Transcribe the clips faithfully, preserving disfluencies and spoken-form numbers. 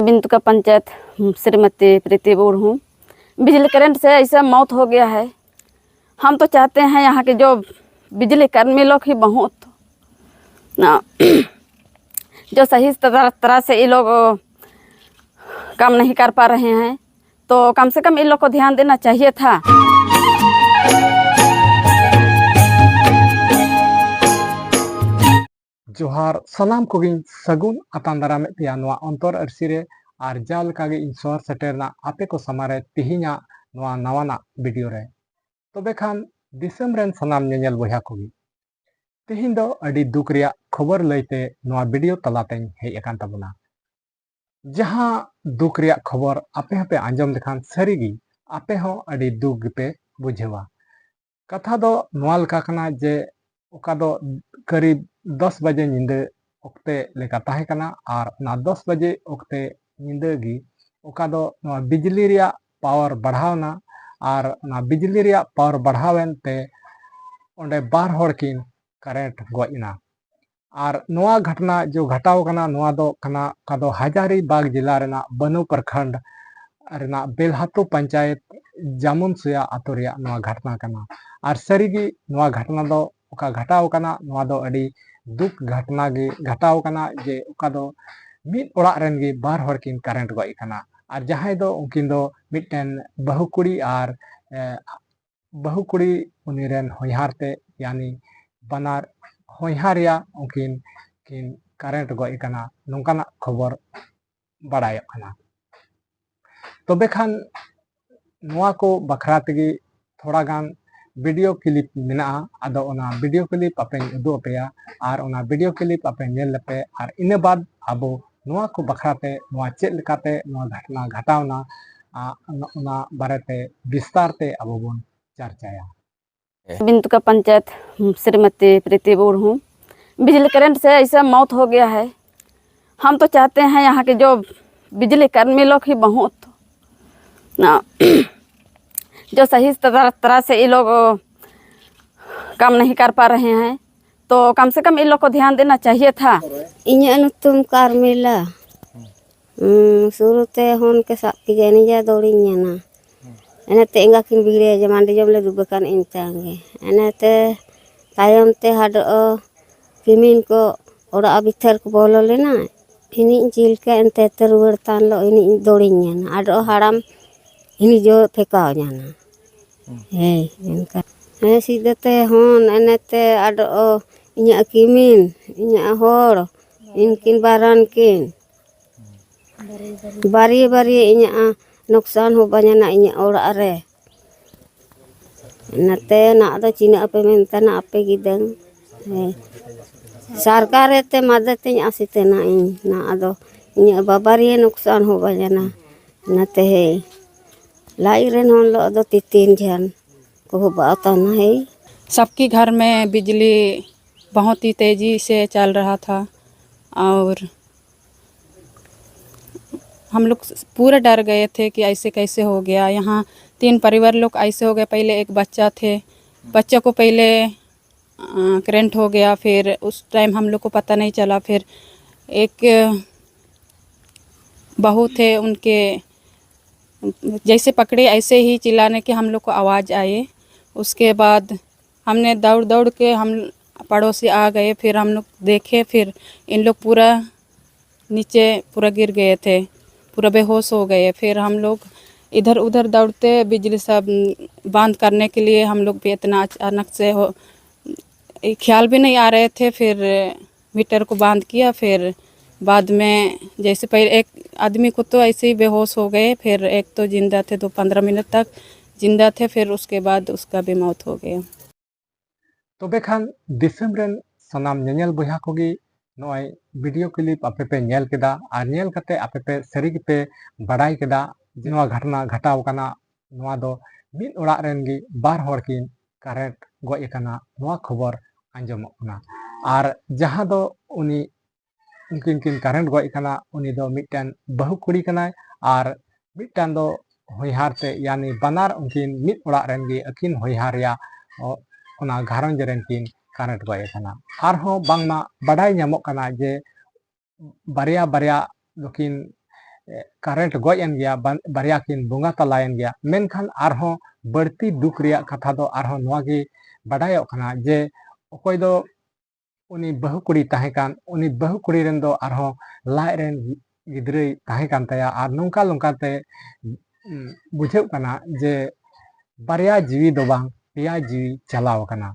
बिंदु का पंचायत श्रीमती प्रीति मुर्मू। बिजली करंट से ऐसा मौत हो गया है। हम तो चाहते हैं यहाँ के जो बिजली कर्मी लोग ही बहुत ना, जो सही तरह तरह से ये लोग काम नहीं कर पा रहे हैं, तो कम से कम इन लोग को ध्यान देना चाहिए था। ᱡᱚᱦᱟᱨ ᱥᱟᱱᱟᱢ ᱠᱚᱜᱮᱧ ᱥᱟᱹᱜᱩᱱ ᱟᱛᱟᱝ ᱫᱟᱨᱟᱢᱮᱫ ᱯᱮᱭᱟ ᱱᱚᱣᱟ ᱚᱱᱛᱚᱨ ᱟᱹᱨᱥᱤ ᱨᱮ᱾ ᱟᱨ ᱡᱟᱣ ᱞᱮᱠᱟᱜᱮ ᱤᱧ ᱥᱚᱦᱚᱨ ᱥᱮᱴᱮᱨ ᱮᱱᱟ ᱟᱯᱮ ᱠᱚ ᱥᱟᱢᱟᱝ ᱨᱮ ᱛᱮᱦᱮᱧᱟᱜ ᱱᱚᱣᱟ ᱱᱟᱣᱟᱱᱟᱜ ᱵᱷᱤᱰᱤᱭᱳ ᱨᱮ᱾ ᱛᱚᱵᱮ ᱠᱷᱟᱱ ᱫᱤᱥᱚᱢ ᱨᱮᱱ ᱥᱟᱱᱟᱢ ᱧᱮᱧᱮᱞ ᱵᱚᱭᱦᱟ ᱠᱚᱜᱮ, ᱛᱮᱦᱮᱧ ᱫᱚ ᱟᱹᱰᱤ ᱫᱩᱠ ᱨᱮᱭᱟᱜ ᱠᱷᱚᱵᱚᱨ ᱞᱟᱹᱭᱛᱮ ᱱᱚᱣᱟ ᱵᱷᱤᱰᱤᱭᱳ ᱛᱟᱞᱟᱛᱮᱧ ᱦᱮᱡ ᱟᱠᱟᱱ ᱛᱟᱵᱚᱱᱟ᱾ ᱡᱟᱦᱟᱸ ᱫᱩᱠ ᱨᱮᱭᱟᱜ ᱠᱷᱚᱵᱚᱨ ᱟᱯᱮ ᱦᱚᱸᱯᱮ ᱟᱸᱡᱚᱢ ᱞᱮᱠᱷᱟᱱ ᱥᱟᱹᱨᱤᱜᱮ ᱟᱯᱮ ᱦᱚᱸ ᱟᱹᱰᱤ ᱫᱩᱠ ᱜᱮᱯᱮ ᱵᱩᱡᱷᱟᱹᱣᱟ᱾ ᱠᱟᱛᱷᱟ ᱫᱚ ᱱᱚᱣᱟ ᱞᱮᱠᱟ ᱠᱟᱱᱟ ᱡᱮ ᱚᱠᱟ ᱫᱚ ᱠᱟᱹᱨᱤᱵ ᱫᱚᱥ ᱵᱟᱡᱮ ᱧᱤᱫᱟᱹ ᱚᱠᱛᱮ ᱞᱮᱠᱟ ᱛᱟᱦᱮᱸ ᱠᱟᱱᱟ᱾ ᱟᱨ ᱚᱱᱟ ᱫᱚᱥ ᱵᱟᱡᱮ ᱚᱠᱛᱮ ᱧᱤᱫᱟᱹ ᱜᱮ ᱚᱠᱟ ᱫᱚ ᱱᱚᱣᱟ ᱵᱤᱡᱽᱞᱤ ᱨᱮᱭᱟᱜ ᱯᱟᱣᱟᱨ ᱵᱟᱲᱦᱟᱣ ᱮᱱᱟ᱾ ᱟᱨ ᱚᱱᱟ ᱵᱤᱡᱽᱞᱤ ᱨᱮᱭᱟᱜ ᱯᱟᱣᱟᱨ ᱵᱟᱲᱦᱟᱣ ᱮᱱᱛᱮ ᱚᱸᱰᱮ ᱵᱟᱨ ᱦᱚᱲ ᱠᱤᱱ ᱠᱟᱨᱮᱱᱴ ᱜᱚᱡ ᱮᱱᱟ᱾ ᱟᱨ ᱱᱚᱣᱟ ᱜᱷᱚᱴᱱᱟ ᱡᱚ ᱜᱷᱚᱴᱟᱣ ᱠᱟᱱᱟ, ᱱᱚᱣᱟ ᱫᱚ ᱠᱟᱱᱟ ᱚᱠᱟ ᱫᱚ ᱦᱟᱡᱟᱨᱤᱵᱟᱜᱽ ᱡᱮᱞᱟ ᱨᱮᱱᱟᱜ ᱵᱟᱱᱩ ᱯᱨᱚᱠᱷᱚᱸᱰ ᱨᱮᱱᱟᱜ ᱵᱮᱞᱦᱟᱛᱩ ᱯᱚᱧᱪᱟᱭᱮᱛ ᱡᱟᱢᱩᱱ ᱥᱩᱭᱟ ᱟᱛᱳ ᱨᱮᱭᱟᱜ ᱱᱚᱣᱟ ᱜᱷᱚᱴᱱᱟ ᱠᱟᱱᱟ᱾ ᱟᱨ ᱥᱟᱹᱨᱤᱜᱮ ᱱᱚᱣᱟ ᱜᱷᱚᱴᱱᱟ ᱫᱚ ᱚᱠᱟ ᱜᱷᱚᱴᱟᱣ ᱠᱟᱱᱟ, ᱱᱚᱣᱟ ᱫᱚ ᱟᱹᱰᱤ ᱫᱩᱠ ᱜᱷᱚᱴᱱᱟ ᱜᱮ ᱜᱷᱚᱴᱟᱣ ᱠᱟᱱᱟ ᱡᱮ ᱚᱠᱟ ᱫᱚ ᱢᱤᱫ ᱚᱲᱟᱜ ᱨᱮᱱ ᱜᱮ ᱵᱟᱨ ᱦᱚᱲ ᱠᱤᱱ ᱠᱟᱨᱮᱱᱴ ᱜᱚᱡ ᱟᱠᱟᱱᱟ᱾ ᱟᱨ ᱡᱟᱦᱟᱸᱭ ᱫᱚ ᱩᱱᱠᱤᱱ ᱫᱚ ᱢᱤᱫᱴᱮᱱ ᱵᱟᱹᱦᱩ ᱠᱩᱲᱤ ᱟᱨ, ᱮ, ᱵᱟᱹᱦᱩ ᱠᱩᱲᱤ ᱩᱱᱤ ᱨᱮᱱ ᱦᱚᱧᱦᱟᱨ ᱛᱮ, ᱭᱟᱱᱤ ᱵᱟᱱᱟᱨ ᱦᱚᱧᱦᱟᱨ ᱨᱮᱭᱟᱜ ᱩᱱᱠᱤᱱ ᱠᱤᱱ ᱠᱟᱨᱮᱱᱴ ᱜᱚᱡ ᱟᱠᱟᱱᱟ, ᱱᱚᱝᱠᱟᱱᱟᱜ ᱠᱷᱚᱵᱚᱨ ᱵᱟᱲᱟᱭᱚᱜ ᱠᱟᱱᱟ᱾ ᱛᱚᱵᱮ ᱠᱷᱟᱱ ᱱᱚᱣᱟ ᱠᱚ ᱵᱟᱠᱷᱨᱟ ᱛᱮᱜᱮ ᱛᱷᱚᱲᱟ ᱜᱟᱱ ᱵᱷᱤᱰᱤᱭᱳ ᱠᱞᱤᱯ ᱢᱮᱱᱟᱜᱼᱟ, ᱟᱫᱚ ᱚᱱᱟ ᱵᱷᱤᱰᱤᱭᱳ ᱠᱞᱤᱯ ᱟᱯᱮᱧ ᱩᱫᱩᱜ ᱟᱯᱮᱭᱟ᱾ ᱟᱨ ᱚᱱᱟ ᱵᱷᱤᱰᱤᱭᱳ ᱠᱞᱤᱯ ᱟᱯᱮ ᱧᱮᱞ ᱞᱮᱯᱮ, ᱟᱨ ᱤᱱᱟᱹ ᱵᱟᱫ ᱟᱵᱚ ᱱᱚᱣᱟ ᱠᱚ ᱵᱟᱠᱷᱨᱟ ᱛᱮ, ᱱᱚᱣᱟ ᱪᱮᱫ ᱞᱮᱠᱟᱛᱮ ᱱᱚᱣᱟ ᱜᱷᱚᱴᱱᱟ ᱜᱷᱚᱴᱟᱣᱱᱟ, ᱟ, ᱚᱱᱟ, ᱚᱱᱟ ᱵᱟᱨᱮᱛᱮ ᱵᱤᱥᱛᱟᱨ ᱛᱮ ᱟᱵᱚ ᱵᱚᱱ ᱪᱟᱨᱪᱟᱭᱟ᱾ बिंदु का पंचायत श्रीमती प्रीति मुर्मू। बिजली करंट से ऐसा मौत हो गया है। हम तो चाहते हैं यहाँ के जो बिजली कर्मी लोग ही बहुत ना, जो सही तरह तरह से ये लोग काम नहीं कर पा रहे हैं, तो कम से कम इन लोग को ध्यान देना चाहिए था। ᱤᱧᱟᱹᱜ ᱧᱩᱛᱩᱢ ᱠᱟᱨᱢᱮᱞᱟ᱾ ᱦᱩᱸ, ᱥᱩᱨᱩᱛᱮ ᱦᱚᱱ ᱠᱮ ᱥᱟᱵ ᱠᱮᱫᱮᱭᱟ, ᱱᱤᱡᱮ ᱫᱚᱲᱤᱧ ᱧᱮᱱᱟ᱾ ᱮᱱᱮᱛᱮ ᱮᱸᱜᱟ ᱠᱤᱱ ᱵᱤᱦᱤᱲᱮᱭᱟ ᱡᱮ ᱢᱟᱹᱰᱤ ᱡᱚᱢ ᱞᱮ ᱫᱩᱵ ᱟᱠᱟᱱ ᱤᱧ ᱛᱟᱝ ᱜᱮ᱾ ᱮᱱᱮᱛᱮ ᱛᱟᱭᱚᱢ ᱛᱮ ᱦᱟᱰᱚᱜ ᱠᱤᱢᱤᱱ ᱠᱚ ᱚᱲᱟᱜ ᱵᱷᱤᱛᱟᱹᱨ ᱠᱚ ᱵᱚᱞᱚ ᱞᱮᱱᱟ᱾ ᱤᱱᱤᱡ ᱪᱮᱫ ᱞᱮᱠᱟ ᱮᱱᱛᱮ ᱛᱮ ᱨᱩᱣᱟᱹᱲ ᱛᱟᱱ ᱞᱚ ᱤᱱᱤᱡ ᱫᱚᱲᱤᱧ ᱧᱮᱱᱟ᱾ ᱟᱰᱚ ᱦᱟᱲᱟᱢ ᱤᱱᱤᱡ ᱡᱚ ᱯᱷᱮᱠᱟᱣ ᱧᱟᱱᱟ᱾ ᱦᱮᱸ, ᱮᱱᱠᱟ᱾ ᱦᱮᱸ, ᱥᱤᱫᱟᱹᱛᱮ ᱦᱚᱱ ᱮᱱᱮᱛᱮ ᱟᱰᱚ ᱤᱧᱟᱹᱜ ᱠᱤᱢᱤᱱ, ᱤᱧᱟᱹᱜ ᱦᱚᱲ, ᱤᱱᱠᱤᱱ ᱵᱟᱨᱟᱱ ᱠᱤᱱ᱾ ᱵᱟᱨᱭᱮ ᱵᱟᱨᱭᱮ ᱤᱧᱟᱹᱜ ᱱᱚᱠᱥᱟᱱ ᱦᱚᱸ ᱵᱟᱧᱟᱱᱟ ᱤᱧᱟᱹᱜ ᱚᱲᱟᱜ ᱨᱮ᱾ ᱱᱟᱛᱮ ᱱᱟᱜ ᱫᱚ ᱪᱤᱱᱟᱹᱜ ᱟᱯᱮ ᱢᱮᱱᱛᱮ ᱱᱟᱜ ᱟᱯᱮ ᱜᱤᱫᱟᱹᱝ᱾ ᱦᱮᱸ᱾ ᱥᱚᱨᱠᱟᱨ ᱛᱮ ᱢᱟᱫᱮ ᱛᱤᱧ ᱟᱥᱤᱛᱮᱱᱟ ᱤᱧ ᱱᱟᱜ ᱟᱫᱚ ᱤᱧᱟᱹᱜ ᱵᱟᱵᱟᱨᱤᱭᱟᱹ ᱱᱚᱠᱥᱟᱱ ᱦᱚᱸ ᱵᱟᱧᱟᱱᱟ᱾ ᱱᱟᱛᱮ ᱦᱮ ᱞᱟᱡ ᱨᱮᱱ ᱦᱚᱸ ᱞᱚᱜ ᱫᱚ ᱛᱤᱛᱤᱱ ᱡᱷᱟᱱ ᱠᱚ ᱦᱚᱵᱟᱜ ᱛᱟᱦᱮᱱᱟ ᱦᱮ᱾ सबके घर में बिजली बहुत ही तेज़ी से चल रहा था और हम लोग पूरा डर गए थे कि ऐसे कैसे हो गया। यहाँ तीन परिवार लोग ऐसे हो गए। पहले एक बच्चा थे, बच्चा को पहले करंट हो गया, फिर उस टाइम हम लोग को पता नहीं चला। फिर एक बहू थे, उनके जैसे पकड़े ऐसे ही चिल्लाने के हम लोग को आवाज़ आए। उसके बाद हमने दौड़ दौड़ के हम पड़ोसी आ गए। फिर हम लोग देखे, फिर इन लोग पूरा नीचे पूरा गिर गए थे, पूरा बेहोश हो गए। फिर हम लोग इधर उधर दौड़ते, बिजली सब बंद करने के लिए हम लोग भी इतना अचानक से हो, ख्याल भी नहीं आ रहे थे। फिर मीटर को बंद किया। फिर बाद में जैसे पहले एक आदमी को तो ऐसे ही बेहोश हो गए, फिर एक तो जिंदा थे, तो पंद्रह मिनट तक जिंदा थे, फिर उसके बाद उसका भी मौत हो गया। ᱛᱚᱵᱮ ᱠᱷᱟᱱ ᱫᱤᱥᱚᱢ ᱨᱮᱱ ᱥᱟᱱᱟᱢ ᱧᱮᱧᱮᱞ ᱵᱚᱭᱦᱟ ᱠᱚᱜᱮ ᱱᱚᱜᱼᱚᱭ ᱵᱷᱤᱰᱤᱭᱳ ᱠᱞᱤᱯ ᱟᱯᱮ ᱯᱮ ᱧᱮᱞ ᱠᱮᱫᱟ ᱟᱨ ᱧᱮᱞ ᱠᱟᱛᱮ ᱟᱯᱮ ᱯᱮ ᱥᱟᱹᱨᱤ ᱜᱮᱯᱮ ᱵᱟᱰᱟᱭ ᱠᱮᱫᱟ ᱡᱮ ᱱᱚᱣᱟ ᱜᱷᱚᱴᱚᱱᱟ ᱜᱷᱟᱴᱟᱣ ᱟᱠᱟᱱᱟ᱾ ᱱᱚᱣᱟ ᱫᱚ ᱢᱤᱫ ᱚᱲᱟᱜ ᱨᱮᱱ ᱜᱮ ᱵᱟᱨ ᱦᱚᱲ ᱠᱤᱱ ᱠᱟᱨᱮᱱᱴ ᱜᱚᱡ ᱟᱠᱟᱱᱟ, ᱱᱚᱣᱟ ᱠᱷᱚᱵᱚᱨ ᱟᱸᱡᱚᱢᱚᱜ ᱠᱟᱱᱟ᱾ ᱟᱨ ᱡᱟᱦᱟᱸ ᱫᱚ ᱩᱱᱤ ᱩᱱᱠᱤᱱ ᱠᱤᱱ ᱠᱟᱨᱮᱱᱴ ᱜᱚᱡ ᱟᱠᱟᱱᱟ, ᱩᱱᱤ ᱫᱚ ᱢᱤᱫᱴᱮᱱ ᱵᱟᱹᱦᱩ ᱠᱩᱲᱤ ᱠᱟᱱᱟᱭ ᱟᱨ ᱢᱤᱫᱴᱟᱝ ᱫᱚ ᱦᱚᱧᱦᱟᱨ ᱛᱮ, ᱭᱟᱱᱤ ᱵᱟᱱᱟᱨ ᱩᱱᱠᱤᱱ ᱢᱤᱫ ᱚᱲᱟᱜ ᱨᱮᱱ ᱜᱮ ᱟᱹᱠᱤᱱ ᱦᱚᱧᱦᱟᱨ ᱨᱮᱭᱟᱜ, ᱚ, ᱚᱱᱟ ᱜᱷᱟᱨᱚᱸᱡᱽ ᱨᱮᱱ ᱠᱤᱱ ᱠᱟᱨᱮᱱᱴ ᱜᱚᱡ ᱟᱠᱟᱱᱟ᱾ ᱟᱨᱦᱚᱸ ᱵᱟᱝᱢᱟ ᱵᱟᱰᱟᱭ ᱧᱟᱢᱚᱜ ᱠᱟᱱᱟ ᱡᱮ ᱵᱟᱨᱭᱟ ᱵᱟᱨᱭᱟ ᱫᱚᱠᱤᱱ, ᱮ, ᱠᱟᱨᱮᱱᱴ ᱜᱚᱡ ᱮᱱ ᱜᱮᱭᱟ, ᱵᱟ-, ᱵᱟᱨᱭᱟ ᱠᱤᱱ ᱵᱚᱸᱜᱟ ᱛᱟᱞᱟᱭᱮᱱ ᱜᱮᱭᱟ᱾ ᱢᱮᱱᱠᱷᱟᱱ ᱟᱨᱦᱚᱸ ᱵᱟᱹᱲᱛᱤ ᱫᱩᱠ ᱨᱮᱭᱟᱜ ᱠᱟᱛᱷᱟ ᱫᱚ ᱟᱨᱦᱚᱸ ᱱᱚᱣᱟ ᱜᱮ ᱵᱟᱰᱟᱭᱚᱜ ᱠᱟᱱᱟ ᱡᱮ ᱚᱠᱚᱭ ᱫᱚ ᱩᱱᱤ ᱵᱟᱹᱦᱩ ᱠᱩᱲᱤ ᱛᱟᱦᱮᱸ ᱠᱟᱱ, ᱩᱱᱤ ᱵᱟᱹᱦᱩ ᱠᱩᱲᱤ ᱨᱮᱱ ᱫᱚ ᱟᱨᱦᱚᱸ ᱞᱟᱡ ᱨᱮᱱ ᱜᱤᱫᱽᱨᱟᱹᱭ ᱛᱟᱦᱮᱸ ᱠᱟᱱ ᱛᱟᱭᱟ᱾ ᱟᱨ ᱱᱚᱝᱠᱟ ᱱᱚᱝᱠᱟ ᱛᱮ, ᱩᱸ, ᱵᱩᱡᱷᱟᱹᱜ ᱠᱟᱱᱟ ᱡᱮ ᱵᱟᱨᱭᱟ ᱡᱤᱣᱤ ᱫᱚ ᱵᱟᱝ, ᱯᱮᱭᱟ ᱡᱤᱣᱤ ᱪᱟᱞᱟᱣ ᱟᱠᱟᱱᱟ᱾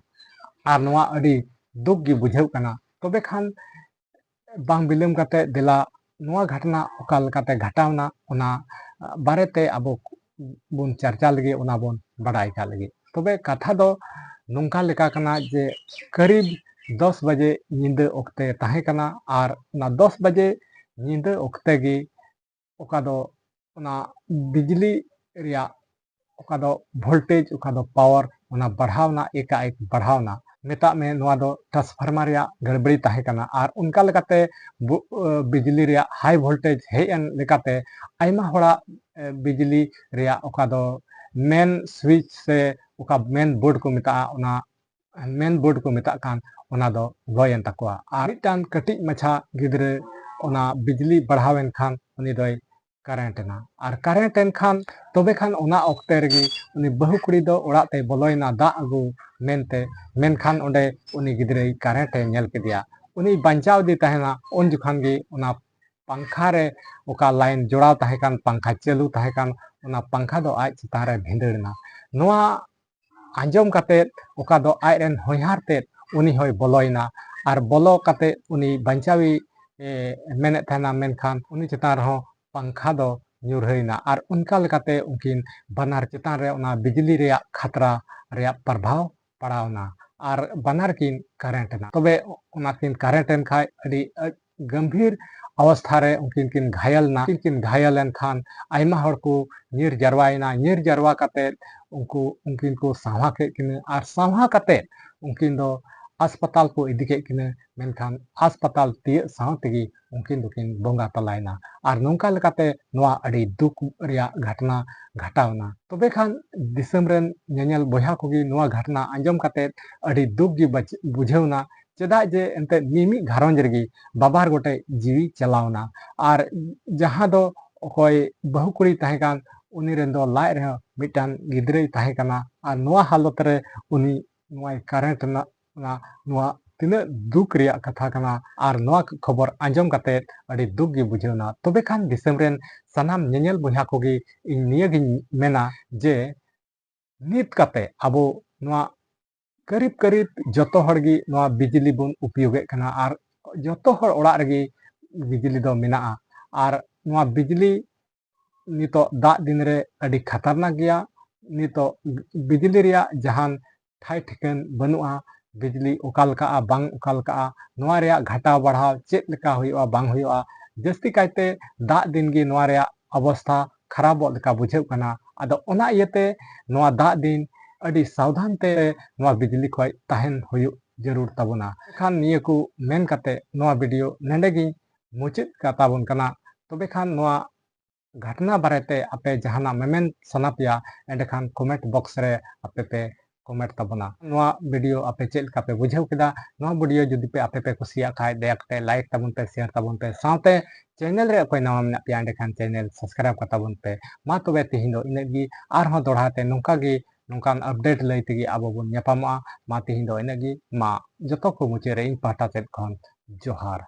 ᱟᱨ ᱱᱚᱣᱟ ᱟᱹᱰᱤ ᱫᱩᱠ ᱜᱮ ᱵᱩᱡᱷᱟᱹᱜ ᱠᱟᱱᱟ᱾ ᱛᱚᱵᱮ ᱠᱷᱟᱱ ᱵᱟᱝ ᱵᱤᱞᱚᱢ ᱠᱟᱛᱮ ᱫᱮᱞᱟ ᱱᱚᱣᱟ ᱜᱷᱚᱴᱚᱱᱟ ᱚᱠᱟ ᱞᱮᱠᱟᱛᱮ ᱜᱷᱚᱴᱟᱣᱱᱟ, ᱚᱱᱟ, ᱟ, ᱵᱟᱨᱮᱛᱮ ᱟᱵᱚ ᱵᱚᱱ ᱪᱟᱨᱪᱟ ᱞᱮᱜᱮ, ᱚᱱᱟ ᱵᱚᱱ ᱵᱟᱰᱟᱭ ᱠᱟᱜ ᱞᱮᱜᱮ᱾ ᱛᱚᱵᱮ ᱠᱟᱛᱷᱟ ᱫᱚ ᱱᱚᱝᱠᱟ ᱞᱮᱠᱟ ᱠᱟᱱᱟ ᱡᱮ ᱠᱟᱹᱨᱤᱵ ᱫᱚᱥ ᱵᱟᱡᱮ ᱧᱤᱫᱟᱹ ᱚᱠᱛᱮ ᱛᱟᱦᱮᱸ ᱠᱟᱱᱟ᱾ ᱟᱨ ᱚᱱᱟ ᱫᱚᱥ ᱵᱟᱡᱮ ᱧᱤᱫᱟᱹ ᱚᱠᱛᱮ ᱜᱮ ᱚᱠᱟ ᱫᱚ ᱚᱱᱟ ᱵᱤᱡᱽᱞᱤ ᱨᱮᱭᱟᱜ ᱚᱠᱟ ᱫᱚ ᱵᱷᱳᱞᱴᱮᱡᱽ, ᱚᱠᱟ ᱫᱚ ᱯᱟᱣᱟᱨ, ᱚᱱᱟ ᱵᱟᱲᱦᱟᱣᱱᱟ, ᱮᱠᱟᱮᱠ ᱵᱟᱲᱦᱟᱣᱱᱟ᱾ ᱢᱮᱛᱟᱜ ᱢᱮ ᱱᱚᱣᱟ ᱫᱚ ᱴᱨᱟᱱᱥᱯᱷᱟᱨᱢᱟᱨ ᱨᱮᱭᱟᱜ ᱜᱟᱲᱵᱟᱲᱤ ᱛᱟᱦᱮᱸ ᱠᱟᱱᱟ᱾ ᱟᱨ ᱚᱱᱠᱟ ᱞᱮᱠᱟᱛᱮ ᱵᱩ-, ᱟᱹ, ᱵᱤᱡᱽᱞᱤ ᱨᱮᱭᱟᱜ ᱦᱟᱭ ᱵᱷᱳᱞᱴᱮᱡᱽ ᱦᱮᱡ ᱮᱱ ᱞᱮᱠᱟᱛᱮ ᱟᱭᱢᱟ ᱦᱚᱲᱟᱜ, ᱮ, ᱵᱤᱡᱽᱞᱤ ᱨᱮᱭᱟᱜ ᱚᱠᱟ ᱫᱚ ᱢᱮᱱ ᱥᱩᱭᱤᱪ ᱥᱮ ᱚᱠᱟ ᱢᱮᱱ ᱵᱳᱨᱰ ᱠᱚ ᱢᱮᱛᱟᱜᱼᱟ, ᱚᱱᱟ ᱢᱮᱱ ᱵᱳᱨᱰ ᱠᱚ ᱢᱮᱛᱟᱜ ᱠᱟᱱ, ᱚᱱᱟ ᱫᱚ ᱞᱚᱭᱮᱱ ᱛᱟᱠᱚᱣᱟ᱾ ᱟᱨ ᱢᱤᱫᱴᱟᱝ ᱠᱟᱹᱴᱤᱡ ᱢᱟᱪᱷᱟ ᱜᱤᱫᱽᱨᱟᱹ ᱚᱱᱟ ᱵᱤᱡᱽᱞᱤ ᱵᱟᱲᱦᱟᱣᱮᱱ ᱠᱷᱟᱱ ᱩᱱᱤ ᱫᱚᱭ ᱠᱟᱨᱮᱱᱴ ᱮᱱᱟ᱾ ᱟᱨ ᱠᱟᱨᱮᱱᱴ ᱮᱱ ᱠᱷᱟᱱ ᱛᱚᱵᱮ ᱠᱷᱟᱱ ᱚᱱᱟ ᱚᱠᱛᱮ ᱨᱮᱜᱮ ᱩᱱᱤ ᱵᱟᱹᱦᱩ ᱠᱩᱲᱤ ᱫᱚ ᱚᱲᱟᱜ ᱛᱮᱭ ᱵᱚᱞᱚᱭᱮᱱᱟ ᱫᱟᱜ ᱟᱹᱜᱩ ᱢᱮᱱᱛᱮ᱾ ᱢᱮᱱᱠᱷᱟᱱ ᱚᱸᱰᱮ ᱩᱱᱤ ᱜᱤᱫᱽᱨᱟᱹᱭ ᱠᱟᱨᱮᱱᱴ ᱮ ᱧᱮᱞ ᱠᱮᱫᱮᱭᱟ, ᱩᱱᱤ ᱵᱟᱧᱪᱟᱣ ᱤᱫᱤ ᱛᱟᱦᱮᱱᱟ᱾ ᱩᱱ ᱡᱚᱠᱷᱟᱱ ᱜᱮ ᱚᱱᱟ ᱯᱟᱝᱠᱷᱟ ᱨᱮ ᱚᱠᱟ ᱞᱟᱭᱤᱱ ᱡᱚᱲᱟᱣ ᱛᱟᱦᱮᱸ ᱠᱟᱱ, ᱯᱟᱝᱠᱷᱟ ᱪᱟᱹᱞᱩ ᱛᱟᱦᱮᱸ ᱠᱟᱱ, ᱚᱱᱟ ᱯᱟᱝᱠᱷᱟ ᱫᱚ ᱟᱡ ᱪᱮᱛᱟᱱ ᱨᱮ ᱵᱷᱤᱸᱫᱟᱹᱲ ᱮᱱᱟ᱾ ᱱᱚᱣᱟ ᱟᱸᱡᱚᱢ ᱠᱟᱛᱮᱫ ᱚᱠᱟ ᱫᱚ ᱟᱡ ᱨᱮᱱ ᱦᱚᱧᱦᱟᱨ ᱛᱮᱫ ᱩᱱᱤ ᱦᱚᱸᱭ ᱵᱚᱞᱚᱭᱮᱱᱟ᱾ ᱟᱨ ᱵᱚᱞᱚ ᱠᱟᱛᱮᱫ ᱩᱱᱤ ᱵᱟᱧᱪᱟᱣᱤ, ᱮ, ᱢᱮᱱᱮᱫ ᱛᱟᱦᱮᱱᱟ, ᱢᱮᱱᱠᱷᱟᱱ ᱩᱱᱤ ᱪᱮᱛᱟᱱ ᱨᱮᱦᱚᱸ ᱯᱟᱝᱠᱷᱟ ᱫᱚ ᱧᱩᱨᱦᱟᱹᱭᱮᱱᱟ᱾ ᱟᱨ ᱚᱱᱠᱟ ᱞᱮᱠᱟᱛᱮ ᱩᱱᱠᱤᱱ ᱵᱟᱱᱟᱨ ᱪᱮᱛᱟᱱ ᱨᱮ ᱚᱱᱟ ᱵᱤᱡᱽᱞᱤ ᱨᱮᱭᱟᱜ ᱠᱷᱟᱛᱨᱟ ᱨᱮᱭᱟᱜ ᱯᱨᱚᱵᱷᱟᱣ ᱯᱟᱲᱟᱣᱱᱟ᱾ ᱟᱨ ᱵᱟᱱᱟᱨ ᱠᱤᱱ ᱠᱟᱨᱮᱱᱴ ᱮᱱᱟ᱾ ᱛᱚᱵᱮ ᱚᱱᱟ ᱠᱤᱱ ᱠᱟᱨᱮᱱᱴ ᱮᱱ ᱠᱷᱟᱡ ᱟᱹᱰᱤ, ᱟᱹᱰᱤ ᱜᱟᱢᱵᱷᱤᱨ ᱚᱵᱚᱥᱛᱷᱟ ᱨᱮ ᱩᱱᱠᱤᱱ ᱠᱤᱱ ᱜᱷᱟᱭᱮᱞ ᱮᱱᱟ᱾ ᱩᱱᱠᱤᱱ ᱠᱤᱱ ᱜᱷᱟᱭᱮᱞ ᱮᱱ ᱠᱷᱟᱱ ᱟᱭᱢᱟ ᱦᱚᱲ ᱠᱚ ᱧᱤᱨ ᱡᱟᱨᱣᱟᱭᱮᱱᱟ᱾ ᱧᱤᱨ ᱡᱟᱨᱣᱟ ᱠᱟᱛᱮᱫ ᱩᱱᱠᱩ, ᱩᱱᱠᱤᱱ ᱠᱚ ᱥᱟᱶᱦᱟ ᱠᱮᱫ ᱠᱤᱱᱟ᱾ ᱟᱨ ᱥᱟᱶᱦᱟ ᱠᱟᱛᱮᱫ ᱩᱱᱠᱤᱱ ᱫᱚ ᱦᱟᱥᱯᱟᱛᱟᱞ ᱠᱚ ᱤᱫᱤ ᱠᱮᱫ ᱠᱤᱱᱟᱹ, ᱢᱮᱱᱠᱷᱟᱱ ᱦᱟᱥᱯᱟᱛᱟᱞ ᱛᱤᱭᱟᱹᱜ ᱥᱟᱶ ᱛᱮᱜᱮ ᱩᱱᱠᱤᱱ ᱫᱚᱠᱤᱱ ᱵᱚᱸᱜᱟ ᱛᱟᱞᱟᱭᱮᱱᱟ᱾ ᱟᱨ ᱱᱚᱝᱠᱟ ᱞᱮᱠᱟᱛᱮ ᱱᱚᱣᱟ ᱟᱹᱰᱤ ᱫᱩᱠ ᱨᱮᱭᱟᱜ ᱜᱷᱟᱴᱱᱟ ᱜᱷᱟᱴᱟᱣᱱᱟ᱾ ᱛᱚᱵᱮ ᱠᱷᱟᱱ ᱫᱤᱥᱚᱢ ᱨᱮᱱ ᱧᱮᱧᱮᱞ ᱵᱚᱭᱦᱟ ᱠᱚᱜᱮ ᱱᱚᱣᱟ ᱜᱷᱟᱴᱱᱟ ᱟᱸᱡᱚᱢ ᱠᱟᱛᱮ ᱟᱹᱰᱤ ᱫᱩᱠ ᱜᱮ ᱵᱟᱪ-, ᱵᱩᱡᱷᱟᱹᱣᱱᱟ᱾ ᱪᱮᱫᱟᱜ ᱡᱮ ᱮᱱᱛᱮᱫ ᱢᱤᱢᱤᱫ ᱜᱷᱟᱨᱚᱸᱡᱽ ᱨᱮᱜᱮ ᱵᱟᱵᱟᱨ ᱜᱚᱴᱮᱡ ᱡᱤᱣᱤ ᱪᱟᱞᱟᱣᱱᱟ᱾ ᱟᱨ ᱡᱟᱦᱟᱸ ᱫᱚ ᱚᱠᱚᱭ ᱵᱟᱹᱦᱩ ᱠᱩᱲᱤᱭ ᱛᱟᱦᱮᱸ ᱠᱟᱱ, ᱩᱱᱤ ᱨᱮᱱ ᱫᱚ ᱞᱟᱡ ᱨᱮᱦᱚᱸ ᱢᱤᱫᱴᱟᱝ ᱜᱤᱫᱽᱨᱟᱹᱭ ᱛᱟᱦᱮᱸ ᱠᱟᱱᱟ᱾ ᱟᱨ ᱱᱚᱣᱟ ᱦᱟᱞᱚᱛ ᱨᱮ ᱩᱱᱤ ᱱᱚᱣᱟᱭ ᱠᱟᱨᱮᱱᱴ ᱨᱮᱱᱟᱜ ᱚᱱᱟ, ᱱᱚᱣᱟ ᱛᱤᱱᱟᱹᱜ ᱫᱩᱠ ᱨᱮᱭᱟᱜ ᱠᱟᱛᱷᱟ ᱠᱟᱱᱟ᱾ ᱟᱨ ᱱᱚᱣᱟ ᱠᱷᱚᱵᱚᱨ ᱟᱸᱡᱚᱢ ᱠᱟᱛᱮ ᱟᱹᱰᱤ ᱫᱩᱠ ᱜᱮ ᱵᱩᱡᱷᱟᱹᱣᱱᱟ᱾ ᱛᱚᱵᱮ ᱠᱷᱟᱱ ᱫᱤᱥᱚᱢ ᱨᱮᱱ ᱥᱟᱱᱟᱢ ᱧᱮᱧᱮᱞ ᱵᱚᱭᱦᱟ ᱠᱚᱜᱮ ᱤᱧ ᱱᱤᱭᱟᱹᱜᱤᱧ ᱢᱮᱱᱟ ᱡᱮ ᱱᱤᱛ ᱠᱟᱛᱮ ᱟᱵᱚ ᱱᱚᱣᱟ ᱠᱟᱹᱨᱤᱵ ᱠᱟᱹᱨᱤᱵ ᱡᱚᱛᱚ ᱦᱚᱲ ᱜᱮ ᱱᱚᱣᱟ ᱵᱤᱡᱽᱞᱤ ᱵᱚᱱ ᱩᱯᱭᱳᱜᱮᱫ ᱠᱟᱱᱟ᱾ ᱟᱨ ᱡᱚᱛᱚ ᱦᱚᱲ ᱚᱲᱟᱜ ᱨᱮᱜᱮ ᱵᱤᱡᱽᱞᱤ ᱫᱚ ᱢᱮᱱᱟᱜᱼᱟ᱾ ᱟᱨ ᱱᱚᱣᱟ ᱵᱤᱡᱽᱞᱤ ᱱᱤᱛᱚᱜ ᱫᱟᱜ ᱫᱤᱱ ᱨᱮ ᱟᱹᱰᱤ ᱠᱷᱟᱛᱟᱨᱱᱟᱠ ᱜᱮᱭᱟ᱾ ᱱᱤᱛᱚᱜ ᱵᱤᱡᱽᱞᱤ ᱨᱮᱭᱟᱜ ᱡᱟᱦᱟᱱ ᱴᱷᱟᱭ ᱴᱷᱤᱠᱟᱹᱱ ᱵᱟᱹᱱᱩᱜᱼᱟ᱾ ᱵᱤᱡᱽᱞᱤ ᱚᱠᱟ ᱞᱮᱠᱟᱜᱼᱟ, ᱵᱟᱝ ᱚᱠᱟ ᱞᱮᱠᱟᱜᱼᱟ, ᱱᱚᱣᱟ ᱨᱮᱭᱟᱜ ᱜᱷᱟᱴᱟᱣ ᱵᱟᱲᱦᱟᱣ ᱪᱮᱫ ᱞᱮᱠᱟ ᱦᱩᱭᱩᱜᱼᱟ, ᱵᱟᱝ ᱦᱩᱭᱩᱜᱼᱟ᱾ ᱡᱟᱹᱥᱛᱤ ᱠᱟᱭᱛᱮ ᱫᱟᱜ ᱫᱤᱱ ᱜᱮ ᱱᱚᱣᱟ ᱨᱮᱭᱟᱜ ᱚᱵᱚᱥᱛᱷᱟ ᱠᱷᱟᱨᱟᱯᱚᱜ ᱞᱮᱠᱟ ᱵᱩᱡᱷᱟᱹᱜ ᱠᱟᱱᱟ᱾ ᱟᱫᱚ ᱚᱱᱟ ᱤᱭᱟᱹᱛᱮ ᱱᱚᱣᱟ ᱫᱟᱜ ᱫᱤᱱ ᱟᱹᱰᱤ ᱥᱟᱵᱫᱷᱟᱱ ᱛᱮ ᱱᱚᱣᱟ ᱵᱤᱡᱽᱞᱤ ᱠᱷᱚᱡ ᱛᱟᱦᱮᱱ ᱦᱩᱭᱩᱜ ᱡᱟᱹᱨᱩᱲ ᱛᱟᱵᱚᱱᱟ᱾ ᱠᱷᱟᱱ ᱱᱤᱭᱟᱹ ᱠᱚ ᱢᱮᱱ ᱠᱟᱛᱮ ᱱᱚᱣᱟ ᱵᱷᱤᱰᱤᱭᱳ ᱱᱚᱰᱮ ᱜᱤᱧ ᱢᱩᱪᱟᱹᱫ ᱠᱟᱛᱟ ᱵᱚᱱ ᱠᱟᱱᱟ᱾ ᱛᱚᱵᱮ ᱠᱷᱟᱱ ᱱᱚᱣᱟ ᱜᱷᱟᱴᱱᱟ ᱵᱟᱨᱮᱛᱮ ᱟᱯᱮ ᱡᱟᱦᱟᱱᱟᱜ ᱢᱮᱢᱮᱱ ᱥᱟᱱᱟ ᱯᱮᱭᱟ, ᱮᱸᱰᱮᱠᱷᱟᱱ ᱠᱚᱢᱮᱱᱴ ᱵᱚᱠᱥ ᱨᱮ ᱟᱯᱮ ᱯᱮ ᱠᱚᱢᱮᱱᱴ ᱛᱟᱵᱚᱱᱟ᱾ ᱱᱚᱣᱟ ᱵᱷᱤᱰᱤᱭᱳ ᱟᱯᱮ ᱪᱮᱫ ᱞᱮᱠᱟ ᱯᱮ ᱵᱩᱡᱷᱟᱹᱣ ᱠᱮᱫᱟ? ᱱᱚᱣᱟ ᱵᱷᱤᱰᱤᱭᱳ ᱡᱩᱫᱤ ᱯᱮ ᱟᱯᱮ ᱯᱮ ᱠᱩᱥᱤᱭᱟᱜ ᱠᱷᱟᱡ, ᱫᱟᱭᱟ ᱠᱟᱛᱮ ᱞᱟᱭᱤᱠ ᱛᱟᱵᱚᱱ ᱯᱮ, ᱥᱮᱭᱟᱨ ᱛᱟᱵᱚᱱ ᱯᱮ, ᱥᱟᱶᱛᱮ ᱪᱮᱱᱮᱞ ᱨᱮ ᱚᱠᱚᱭ ᱱᱟᱣᱟ ᱢᱮᱱᱟᱜ ᱯᱮᱭᱟ, ᱮᱸᱰᱮᱠᱷᱟᱱ ᱪᱮᱱᱮᱞ ᱥᱟᱵᱥᱠᱨᱟᱭᱤᱵ ᱠᱟᱛᱟ ᱵᱚᱱ ᱯᱮ᱾ ᱢᱟ ᱛᱚᱵᱮ ᱛᱤᱦᱤᱧ ᱫᱚ ᱤᱱᱟᱹᱜ ᱜᱮ, ᱟᱨᱦᱚᱸ ᱫᱚᱦᱲᱟ ᱛᱮ ᱱᱚᱝᱠᱟ ᱜᱮ, ᱱᱚᱝᱠᱟᱱ ᱟᱯᱰᱮᱴ ᱞᱟᱹᱭ ᱛᱮᱜᱮ ᱟᱵᱚ ᱵᱚᱱ ᱧᱟᱯᱟᱢᱚᱜᱼᱟ᱾ ᱢᱟ ᱛᱤᱦᱤᱧ ᱫᱚ ᱤᱱᱟᱹᱜ ᱜᱮ, ᱢᱟ ᱡᱚᱛᱚ ᱠᱚ ᱢᱩᱪᱟᱹᱫ ᱨᱮ ᱤᱧ ᱯᱟᱦᱴᱟ ᱥᱮᱫ ᱠᱷᱚᱱ ᱡᱚᱦᱟᱨ᱾